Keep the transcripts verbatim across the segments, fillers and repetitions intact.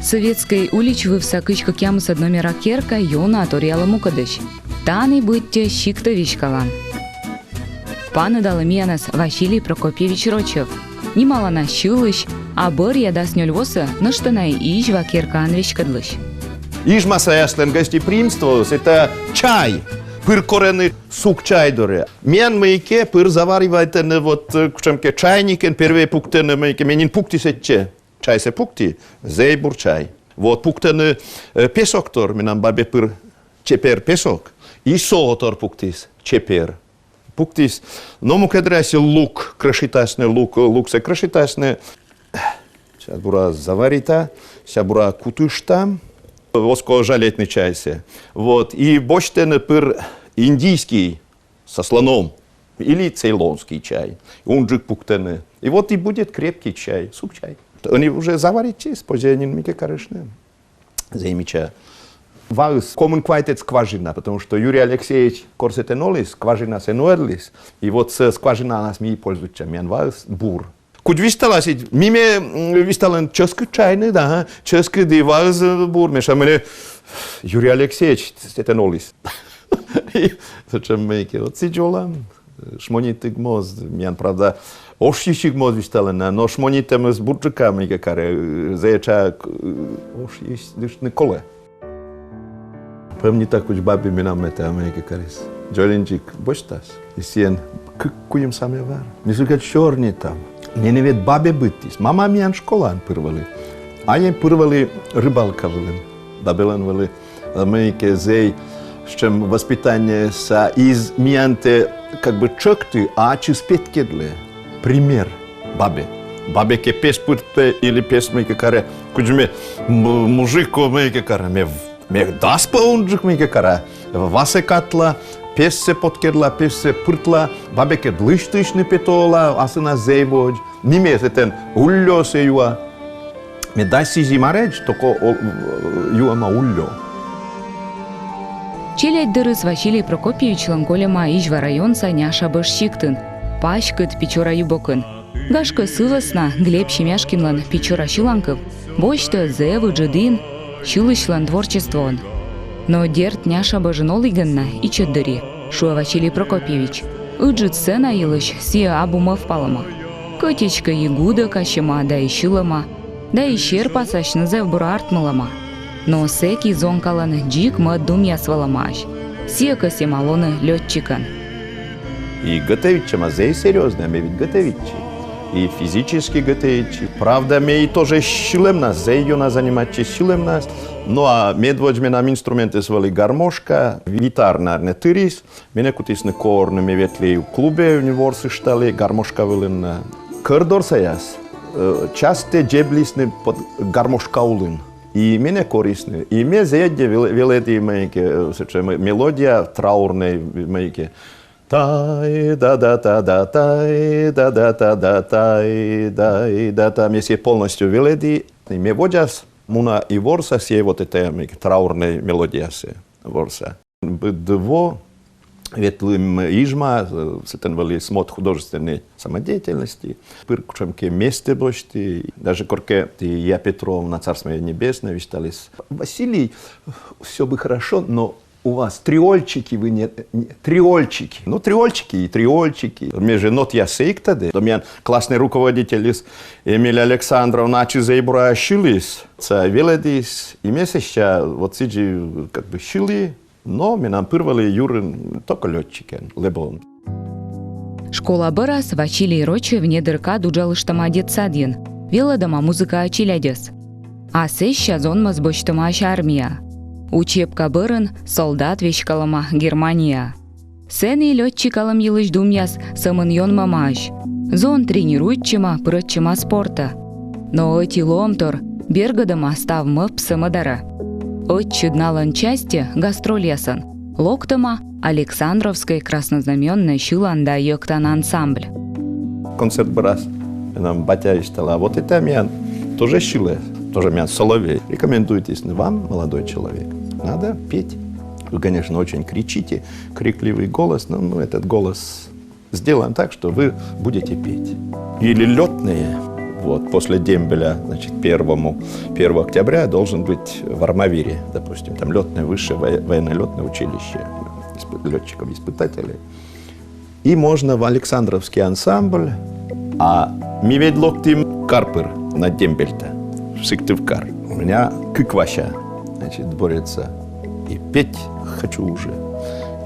Советскӧй улич вывса кызь кӧкъямысӧд номера керка ёна торъялӧ мукӧдысь. Тані быттьӧ сиктӧ веськалан. Паныдалӧ миянӧс Василий Прокопьевич Рочев. Нималана сьылысь, а бӧръя дас нёль восӧ нӧшта на и Изьва керкаӧн веськӧдлысь. Ижмасаяслӧн гостеприимство — это чай. Пыр корӧны сук чай дорӧ. Миян мыйкӧ пыр заваривайтӧны вот, э, кутшӧмкӧ чайникӧн, первой пуктӧны мыйкӧ, ме нин пукті сэтчӧ. Чайсӧ пукті, зэй бур чай. Вот пуктӧны, э, песок тор, менам бабӧ пыр чепер песок, и со тор пуктіс, чепер пуктіс. Но мукӧддырйи лук крӧшитасны, лук, луксӧ крӧшитасны. Ся бура заварита, ся бура кутышта. Оз ков жалейтны чайсӧ. Вот, и босьтӧны пыр индийский со слоном или цейлонский чай. Унджык пуктӧны. И вот и будет крепкий чай, сук чай. Ӧні уже заваритчис, позьӧ нин мыйкӧ карыштны. Зэй мича. Ваыс комын квайтӧд скважина, потому что Юрий Алексеевич кор сэтӧн оліс, скважинасӧ нуӧдліс. И вот сійӧ скважинаӧс ми и пользуйтчам, миян ваыс бур. Кыдз висьталасны, ми ме, м, висьталам, чӧскыд чайныд, ага, чӧскыд, и ваыс, э, бур, мися, менӧ Юрий Алексеевич сэтӧн оліс. И сэтшӧм мыйкӧ, вот сідз олам, шмонитігӧн моз, миян, правда, ошйысьӧн моз висьталӧны, но шмонитӧмыс бурджыка мыйкӧ карӧ, э, зэв чак, э, ошйысьны колӧ. Помнита, кыдз бабӧ менам этӧ мыйкӧ карис. Дзоляник босьтас. И сійӧн кык-куим самӧвар. Ме сыкӧд сёрнитам. Менӧ ведь бабӧ быдтіс. Мама миян школаын пыр вӧлі. Айӧ пыр вӧлі рыбалка вылын. Бабӧлӧн вӧлі, э, мыйкӧ зэй, сэтшӧм воспитание, сійӧ из миянтӧ как бы тшӧкты, а ачыс петкӧдлӧ. Пример бабӧ. Бабӧ кӧ пес пыртӧ или пес мыйкӧ карӧ, кыдз ме, м-, мужик кӧ мыйкӧ карӧ, ме в- Ме дас пӧ унджык мыйкӧ кара. Васӧ катла, пессӧ поткӧдла, пессӧ пыртла, бабӧкӧд лысьтысьны петӧ ола, асывнас зэй водз. Ни ме сэтӧн улльӧсӧ юа. Ме дас сизим арӧдз токо о-, юӧма улльӧ. Челядь дырыс Василий Прокопьевичлӧн кольӧма Изьва районса Няшабӧж сиктын, паськыд Печора ю бокын. Гашкӧ, сы вӧсна Глеб Семяшкинлӧн «Печора» сьыланкыв босьтӧ зэв ыджыд ин сьылысьлӧн творчествоын. Но дерт, Няшабӧжын олігӧн на ичӧт дырйи, шуӧ Василий Прокопьевич. Ыджыд сцена йылысь сійӧ абу мӧвпалӧма. Кӧть эськӧ и гудӧк асьӧма да и сьылӧма, да и серпасасьны зэв бура артмылӧма. Но сэки зонкалӧн дзик мӧд думъяс вӧлӧмаӧсь. Сійӧ кӧсйӧма лоны лётчикӧн. И готовитчӧма зэй серьёзнӧя, ме ведь готовитчи. И физически готовитчи. Правда, ме и тоже сьылӧмнас зэй ёна занимайтчи сьылӧмнас. Ну а медводз менам инструментыс вӧлі гармошка, гитара, наверно, тырис. Менӧ кутісны корны, ме ветлі клубӧ, ворсышталі гармошка вылын. Кӧрдорсаяс, э, частӧ дзеблісны под гармошка улын. И менӧ корисны. И ме зэв ӧдйӧ вел-, велӧді мыйкӧ, э, сэтшӧм мелодия траурнӧй мыйкӧ. Тай да да та да, тай да да та да, тай да да та. Ме сійӧс полностью велӧді. И ме водзас муна и ворса сійӧ вот этӧ мыйкӧ траурнӧй мелодиясӧ ворса. Быд во ветлім Ижмаӧ, э, сэтӧн вӧлі смотр художественной самодеятельности. Пыр кутшӧмкӧ местӧ босьті. Даже коркӧ Ия Петровна, царство ей небесное, висьталіс: «Василий, всё бы хорошо, но у вас триольчики, вы не, не, триольчики». Ну, триольчики и триольчики. Ме жӧ нотъяссӧ эг тӧдӧ. Но миян классный руководительыс Эмилия Александровна ачыс зэй бура сьыліс. Сійӧ велӧдіс, и ме сэсся вот сідзи как бы сьылі. Но менам пыр вӧлі юрын токо лётчикӧн, лэбӧн. Школа бӧрас Василий Рочев недыр кад уджалыштӧма детсадйын, велӧдӧма музыкаа челядьӧс. А сэсся зонмӧс босьтӧмаӧсь армияӧ. Учебка бӧрын солдат веськалӧма Германияӧ. Сэні лётчикалӧм йылысь думъяс сӧмын ёнмӧмаӧсь. Зон тренируйтчӧма, пырӧдчӧма спортӧ. Но ӧти лоӧмтор бергӧдӧма став мӧвпсӧ мӧдарӧ. Ӧтчыд налӧн частьӧ гастрольясӧн локтӧма Александровскӧй краснознаменнӧй сьылан да йӧктан ансамбль. Концерт бӧрас менам батьӧ висьталӧ: «А вот этӧ миян тоже сьылӧ, тоже миян соловей». Рекомендуйтісны: «Вам, молодой человек, надо петь. Вы, конечно, очень кричите, крикливый голос, но мы этот голос сделаем так, что вы будете петь». Или лётные. Вот, после дембеля, значит, первому, первого октября должен быть в Армавире, допустим, там летное высшее военное летное училище летчиков-испытателей. И можно в Александровский ансамбль, а ми ведь локтім кар пыр на дембельтӧ, в Сыктывкар. У меня кык Вася, значит, борется. И петь хочу уже,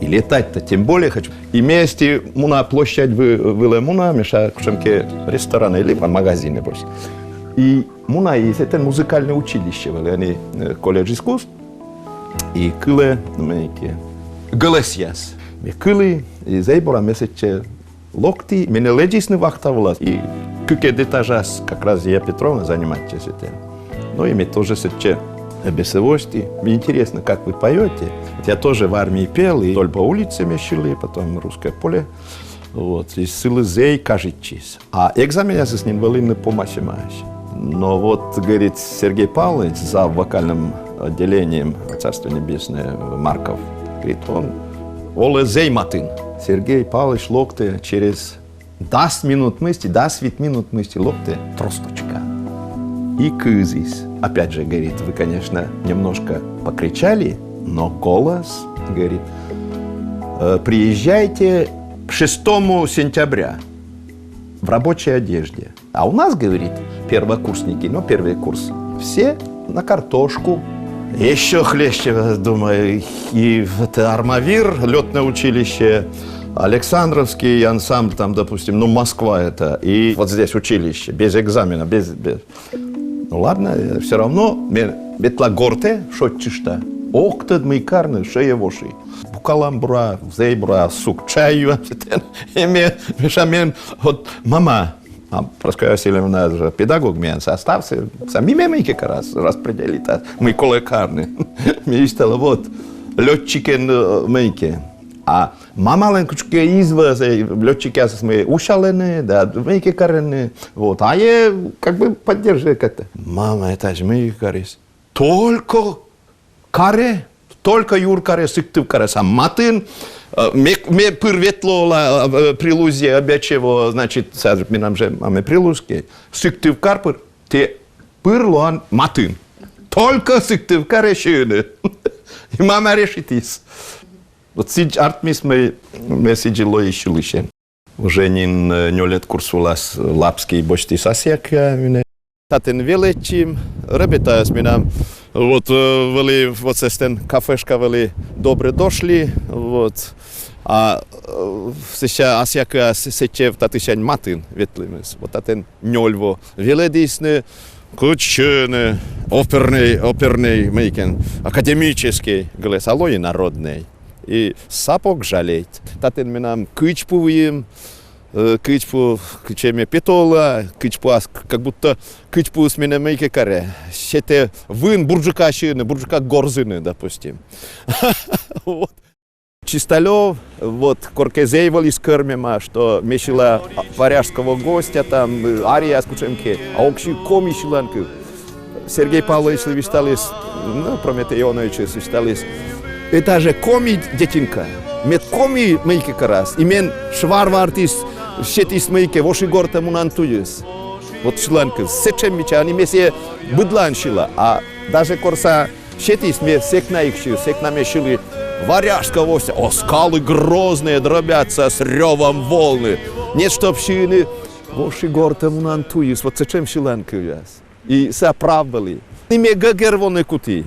и летать-то тем более хочу. И ме эсті муна площадь вылӧ муна, мися, кутшӧмкӧ ресторан или магазин, и муна, и сэтӧн музыкальное училище вӧлі, ӧні колледж искусств, и кылӧ мыйкӧ гӧлӧсъяс. Ме кылі, и зэй бура ме сэтчӧ локті, менӧ лэдзисны вахта вылас. И кыкӧд этажас как раз Зоя Петровна занимайтчис этӧн. Ну и ме тоже сэтчӧ бесовости. Мне интересно, как вы поете. Вот я тоже в армии пел, и «Вдоль по улице» ме сьылі, потом «Русское поле». Вот, и сылы зэй кажитчис. А экзаменъясыс нин вӧліны помасьӧмаӧсь. Но вот, говорит, Сергей Павлович, зав вокальным отделением, Царство Небесное, Марков, говорит, он олӧ зэй матын. Сергей Павлович локтӧ через дас минут мысти, дас вит минут мысти локтӧ тросточка. И кывзіс. Опять же, говорит, вы, конечно, немножко покричали, но голос, говорит, э, приезжайте шестому сентября в рабочей одежде. А у нас, говорит, первокурсники, ну, первый курс, все на картошку. Еще хлеще, думаю, и вот Армавир, летное училище, Александровский ансамбль, там, допустим, ну, Москва это, и вот здесь училище, без экзамена, без, без. Ну, ладно, все равно ме ветла гортӧ шойччышта. Ог тӧд, мый карны, шӧйӧ воши. Пукалам бура, зэй бура, сук чай юам сэтӧн. И ме, мися, мен, вот, мама, а Прасковья Васильевна же педагог, миян состав, сэ, сэ ми ме мыйкӧ карас распределитас, мый колӧ карны. Ме висьтала, вот, лётчикӧн, э, мыйкӧ. А мамалӧн кутшӧмкӧ изва, сэ, лётчикъясыс мый усялӧны, да, мыйкӧ карӧны. Вот, а зэй как бы поддерживает как-то. Мама, этадз мыйкӧ карис. Только карӧ, только юр карӧ, Сыктывкарас. А матын, э, ме, ме пыр ветлі ола, э, Прилузье, Объячево, значит, сэтшӧм, менам жӧ мамӧ прилузкӧй, Сыктывкар пыр, тэ пыр лоан матын. Только Сыктывкарӧ сьывны. И мама решитіс. Вот сідз артмис, мый ме сідзи лои сьылысьӧн. Уже нин, э, нёльӧд курс вылас Лапский босьтіс асъя кыа менӧ. Татӧн велӧдчим, ребятаяс менам. Вот, э, вӧлі, вот сэтшӧм кафешка вӧлі «Добрӧ дошли», вот. А, э, сэсся асъя кыа с-, сэтчӧ татысянь матын ветлӧмыс. Вот татӧн нёль во велӧдісны, кутшӧмкӧ опернӧй, опернӧй мыйкӧ, академическӧй гӧлӧс, а лои народнӧй. И «Сапог жалеть». Татӧн менам кыдз пу выйым, э, кыдз пу, кыдз ме петала, кыдз пуас, как будто кыдз пуыс менӧ мыйкӧ карӧ. Сетӧ вын бурджыка сьывны, бурджыка горзыны, допустим. Вот. Чисталёв, вот, коркӧ зэй вӧлі скӧрмӧма, что ме сьыла «Варяжского гостя», там, э, арияяс кутшӧмкӧ, а ог сьы коми сьыланкыв. Сергей Павловичлы висьталіс, ну, Прометей Ионовичлы висьталіс. Это же коми детинка. Мед коми мыйкӧ карас. И мен шварвартіс, сетіс мыйкӧ «Воши гортӧ мунан туйыс». Вот сьыланкыв. Сэтшӧм мича, ӧні ме сійӧ быдлаын сьыла. А даже кор сійӧ сетіс, ме сэк на эг сьы, сэк на ме сьылі «Варяжского гостя». О, скалы грозные дробятся с рёвом волны. Нет, чтоб сьыны «Воши гортӧ мунан туйыс». Вот сэтшӧм сьыланкывъяс. И сійӧ прав вӧлі. И ме гӧгӧрвоны куті.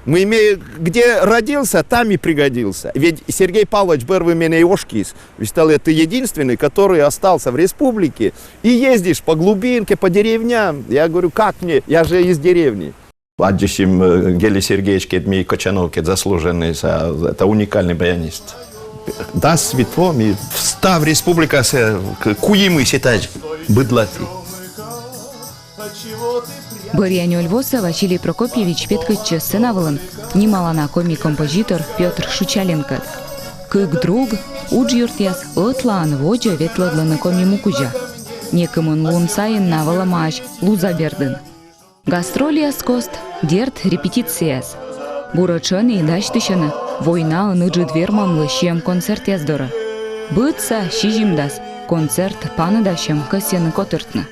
Мый ме где родился, там и пригодился. Ведь Сергей Павлович бӧрвыв менӧ ошкис. Висьталӧ, ты единственный, который остался в республике. И ездишь по глубинке, по деревням. Я говорю, как мне? Я же из деревни. Аддзысим, э, Гелий Сергеевичкӧд, мый Кочановкӧд заслуженный, сійӧ, это уникальный баянист. Дас вит во ми став республикасӧ, э, к-, куимысь этадз быдлаті. Бӧръя нёль восӧ Василий Прокопьевич петкӧдчӧ сцена вылын нималана коми композитор Пётр Шучаленкӧд. Кык друг, уджъёртъяс ӧтлаын водзӧ ветлӧдлӧны Коми му кузя. Некымын лун сайын на вӧлӧмаӧсь Луза бердын. Гастрольяс кост, дерт, репетицияяс. Бура тшӧтш и дасьтысьӧны войнаын Ыджыд верманлы сиӧм концертъяс дорӧ. Быдса сизимдас концерт паныдасьӧм кӧсйӧны котыртны.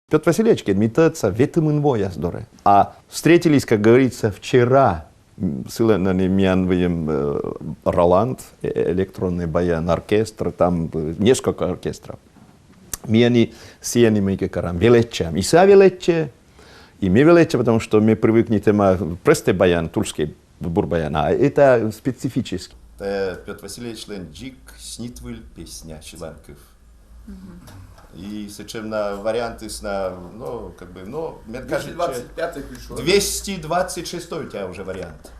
Пётр Васильевичкӧд ми тӧдса ветымын вояс дорӧ. А встретились, как говорится, вчера. М, сылӧн нин миян выйым, э, Роланд, э, электронный баян оркестр, там, э, несколько оркестров. Ми ӧні сійӧн мыйкӧ карам, велӧдчам. И сыа велӧдчӧ, и ме велӧдча, потому что ме привыкнитӧма простӧй баян, тульскӧй бур баян, а это специфический. Тайӧ Пётр Васильевичлӧн дзик снитвыль песня, сьыланкыв. И сэтшӧм на вариантыс на, ну, как бы, ну, мне кажется, двести двадцать пятый пришёл. Двести двадцать шестой у тебя уже вариант.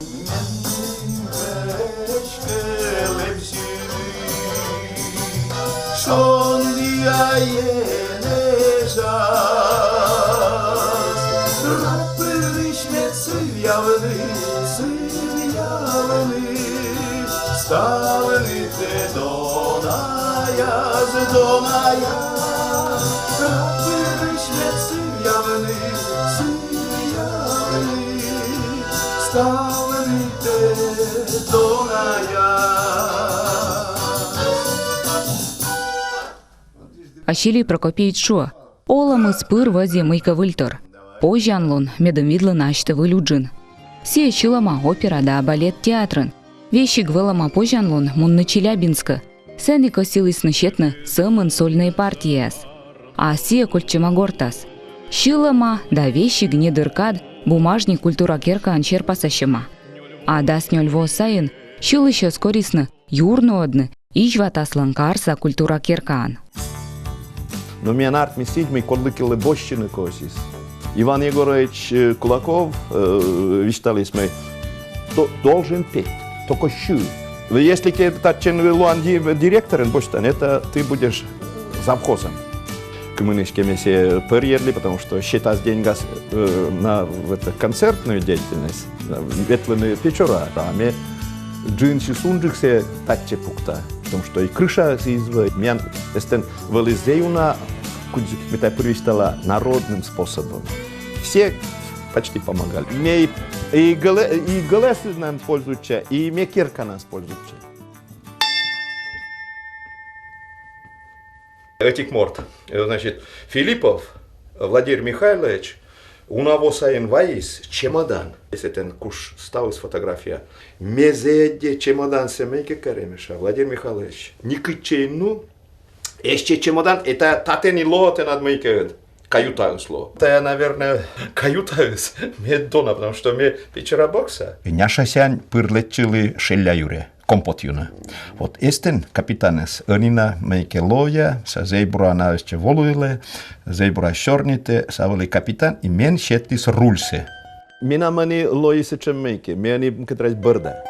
Василий Прокопьевич шуӧ: олӧмыс пыр вӧзйӧ мыйкӧ выльтор. Позянлун медым видлыны асьтӧ выль уджын. Сійӧ сьылӧма опера да балет театрын. Весиг вӧлӧма позянлун мунны Челябинскӧ. Сэні кӧсйылісны сетны сӧмын сольнӧй партияяс. А сійӧ кольччӧма гортас. Сьылӧма да весиг недыр кад «Бумажник» культура керкаын серпасасьӧма. А дас нёль во сайын сьылысьӧс корисны юрнуӧдны Изьватаслӧн карса культура керкаын. Но миян артмис сідз, мый кодлыкӧ босьтчыны кӧсйис. Иван Егорович, э, Кулаков, э, висьталіс, мый до-, должен петь, только сьыв. Если кӧ татчӧ лоан ди-, директорӧн, босьтан, это ты будешь завхозом. Кымынысь кӧ ме сійӧ пӧрйӧдлі, потому что сетас деньгас, э, на, в это, концертную деятельность, э, ветлыны Печораӧ, а ме джынсьыс унджыксӧ татчӧ пукта, потому что и крыша из-, миян эстӧн вӧлі зэй уна, кудз ме тай пыр висьтала, народным способом. Все почти помогали. Ме и, и гӧлӧ-, и гӧлӧсынас пользуйтча, и ме керканас пользуйтча. Ӧтик морт. Э, значит, Филиппов Владимир Михайлович уна во сайын вайис чемодан. Сэтӧн куш ставыс фотография. Ме зэв ӧдйӧ чемодансӧ мыйкӧ кари, мися, Владимир Михайлович, некытчӧ эн ну, эстчӧ чемодан, это татӧн и лоӧ тэнад мыйкӧ ӧд. Каютаыс лоӧ. Тайӧ, наверное, каютаыс мед дона, потому что ме Печора бокса. Няшасянь пыр лэччылі Шелля юрӧ компот юны. Вот эстӧн капитаныс ӧні на мыйкӧ лоӧ, сэсся зэй бура на эстчӧ волывлӧ, зэй бура сёрнитӧ, сэсся вӧлі капитан, и мен сетіс рульсӧ. Менам ӧні лои сэтшӧм мыйкӧ, ме ӧні кӧть раз бӧрда.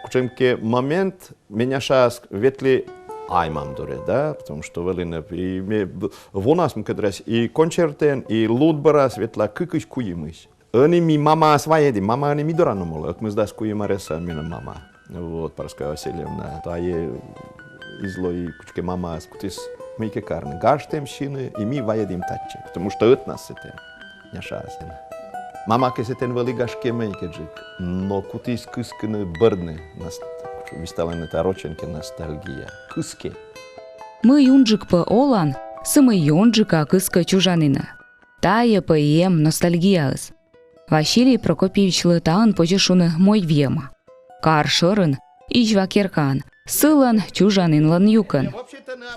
Кутшӧмкӧ момент ме няшас ветлі аймам дорӧ, да, потому что вӧлі нӧ, и ме б-, вонас ме кӧть раз и концертӧн, и лудборас ветла кыкысь-куимысь. Ӧні ми мамаас вайӧдім, мама ӧні ми дорас на олӧ, ӧкмысдас куим арӧса менам мама. Вот, Параскева Васильевна. Тайӧ из лои, кутшӧмкӧ мамаас кутіс мыйкӧ карны, гажтӧм сины, и ми вайӧдім татчӧ, потому что ӧтнас сэтӧн няшас. Мама кӧ сэтӧн вӧлі, гашкӧ, мыйкӧджык, но кутіс кыскыны бӧрдны, нас-, висьталӧны тай рочӧн кӧ, ностальгия. Кыскӧ. Мый унджык пӧ олан, сымын ёнджыка кыскӧ чужанінӧ. Тайӧ пӧ и эм ностальгияыс. Василий Прокопьевичлы таын позьӧ шуны мойвйӧма. Кар шӧрын, Изьва керкаын, сылӧн чужанінлӧн юкӧн.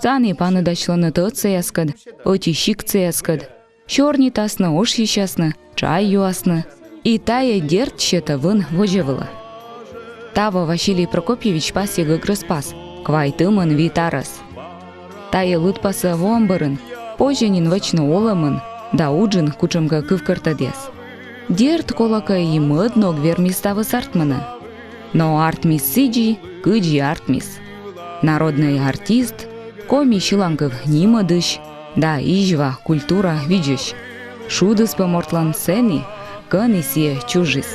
Сэні паныдасьлӧны тӧдсаяскӧд, ӧти сиктсаяскӧд, сёрнитасны, ошйысясны, чай юасны. И тайӧ, дерт, сетӧ вын водзӧ вылӧ. Таво Василий Прокопьевич пасйӧ гӧгрӧс пас, квайтымын вит арӧс. Тайӧ лыдпасӧ воӧм бӧрын позьӧ нин вӧчны олӧмын да уджын кутшӧмкӧ кывкӧртӧдъяс. Дерт, колӧкӧ, и мӧд ног вермис ставыс артмыны. Но артмис сідзи, кыдзи артмис. Народнӧй артист, коми сьыланкыв нимӧдысь да Изьва культура видзысь. Шудыс пӧ мортлӧн сэні, кӧні сійӧ чужис.